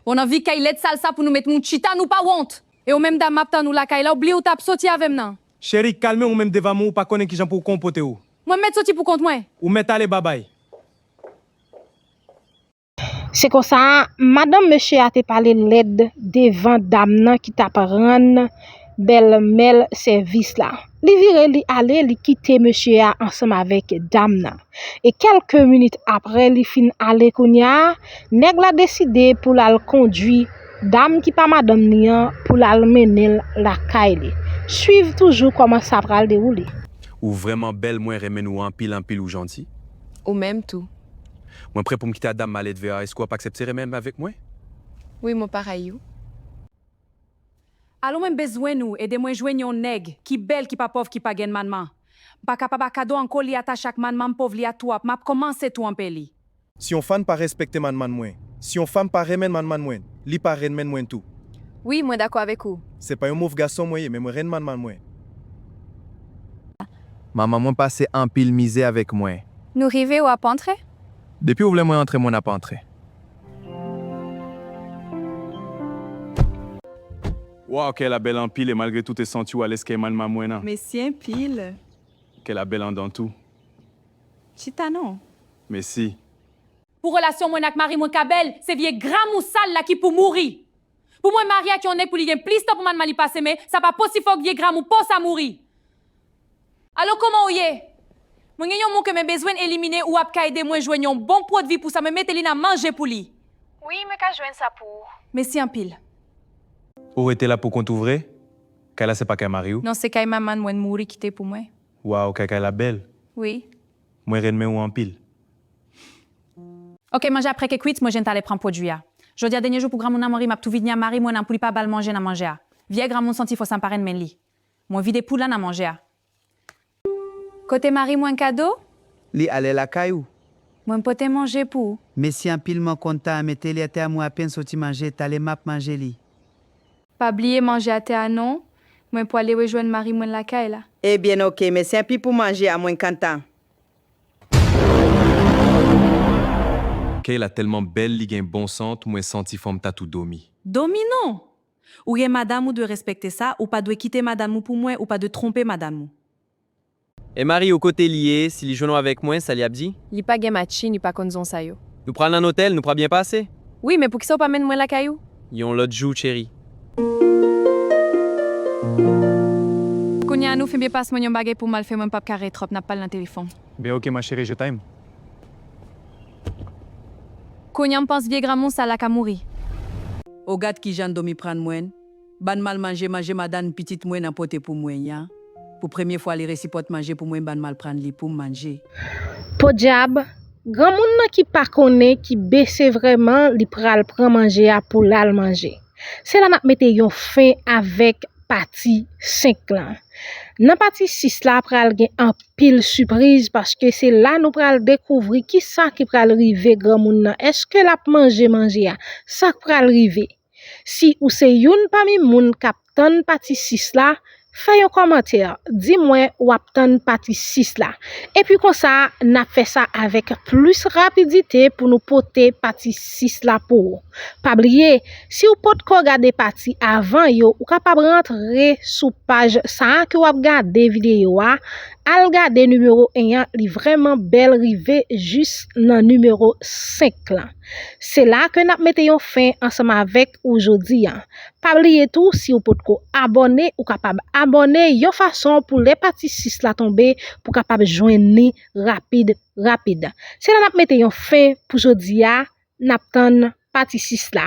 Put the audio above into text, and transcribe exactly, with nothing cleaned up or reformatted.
Bon, nan vi kay lèd sal sa pou nou met moun chita, nou pa wont. E ou menm dam, m ap tann ou lakay la, ou bliye ou t ap soti avè m nan. Cheri, kalme w, ou menm devan mwen, ou pa konnen kijan pou w konpote w. Mwen mèt soti pou kont mwen. Ou mèt ale, babay. Se konsa, madanm mesye a te pale lèd devan dam nan ki t ap rann bèlmè l sèvis la. Li vire, li ale, li kite mesye a ansanm avèk dam nan. E kèlke minit apre li fin ale kounye a, nèg la deside pou l al kondui dam ki pa madanm li an pou l al mennen l lakay li. Swiv toujou kòman sa pral dewoule. Ou vrèman bèl, mwen renmen w anpil anpil, ou janti. Ou menm tou. Mwen prè pou m kite a dam m al èt vè a, èske w ap aksepte renmen avèk mwen? Wi, mwen parèy ou. Alo, mwen bezwen ou ede mwen jwenn yon nèg ki bèl, ki pa pòv, ki pa gen manman. M pa kapab ak kado ankò, li atache ak manman m, pòv li a twòp, m ap kòmanse twonpe li. Si yon fanm pa respekte manman mwen, si yon fanm pa renmen manman mwen, li pa renmen mwen tou. Wi, mwen dakò avèk ou. Se pa yon move gason mwen ye, men mwen renmen manman mwen. Manman mwen pase anpil mizè avèk mwen. Nou rive, w ap antre? Depi w vle mwen antre, mwen ap antre. Waw, kay la bèl anpil e malgre tou te santi w alèz kay manman mwen an. Mèsi anpil. Kay la bèl anndan tou. Chita non. Mèsi. Pou relasyon mwen ak mari mwen ka bèl, se vye granmou sal la ki pou mouri. Pou mwen marye ak yon nèg pou li gen plis tan pou manman li pase men, sa pa posib, fòk vye granmou pa w sa mouri. Alo, kòman w ye? Mwen gen yon mou ke mwen bezwen elimine, ou ap ka ede mwen jwenn yon bon pwodui pou sa, mwen mete li nan manje pou li. Wi, mwen ka jwenn sa pou ou. Mèsi anpil. Ou rete la pou kont ou vre? Kay la se pa kay mari w? Non, se kay manman mwen mouri kite pou mwen. Waw, kay kay la bèl. Wi. Mwen renmen w anpil. Ok, manje a prèske kwit, mwen jwenn talè pran pwodui a. Jodi a dènye jou pou granmoun nan mouri, m ap tou vini a mari mwen nan pou li pa ba l manje nan manje a. Vye granmoun santi fò sa m pa renmen li. Mwen vide poud la nan manje a. Kote mari mwen kado? Li ale lakay ou. Mwen pote manje pou ou. Mèsi anpil, mwen kontan, mete li atè a, mwen apèn soti manje, talè m ap manje li. Pa bliye manje atè a non, mwen pwale rejwenn mari mwen lakay la. Ebyen ok, mèsi anpil pou manje a, mwen kontan. Kay la tèlman bèl, li gen bon sant, mwen santi fò m ta tou dòmi. Dòmi non! Ou gen madanm, ou dwe respekte sa, ou pa dwe kite madanm ou pou mwen, ou pa dwe twonpe madanm ou. E mari ou kote li ye, si li jwenn ou avèk mwen, sa li ap di? Li pa gen matchin, li pa konn zon sa yo. Nou pral nan otèl, nou pral byen pase. Wi, men poukisa ou pa mennen mwen lakay ou? Yon lòt jou, cheri. Kounye a nou fin byen pase, mwen yon bagay pou m al fè, mwen p ap ka rete twòp, n ap pale nan telefòn. Ben ok ma chérie, je t'aime. Kounye a m panse vye granmoun sa la ka mouri. O gad kijan Domi prann mwen, ban m al manje manje madanm pitit mwen nan pote pou mwen an. Pou premye fwa li resi pot manje pou mwen, ban m al prann li pou m manje. Podyab, granmoun nan ki pa konnen ki bese vrèman li pral pran manje a pou l al manje. Se la n ap mete yon fen avèk pati senk lan. Nan pati sis la pral gen anpil sipriz paske se la nou pral dekouvri kisa ki pral rive granmoun nan. Èske l ap manje manje a? Sa k pral rive? Si ou se youn pami moun k ap tann pati sis la, fè yon kòmantè, di mwen w ap tann pati sis la. Epi konsa, n ap fè sa avèk plis rapidite pou nou pote pati sis la pou ou. Pa bliye, si w potko gade pati avan yo, ou kapab rantre sou paj sa a ke w ap gade videyo a, al gade nimewo en an, li vrèman bèl rive jis nan nimewo senk lan. Se la ke n ap mete yon fen ansanm avèk ou jodi a. Pa bliye tou, si w potko abòne, ou kapab abòne yon fason pou lè pati sis la tonbe, pou w kapab jwenn li rapid, rapid. Se la n ap mete yon fen pou jodi a, n ap tann pati sis la.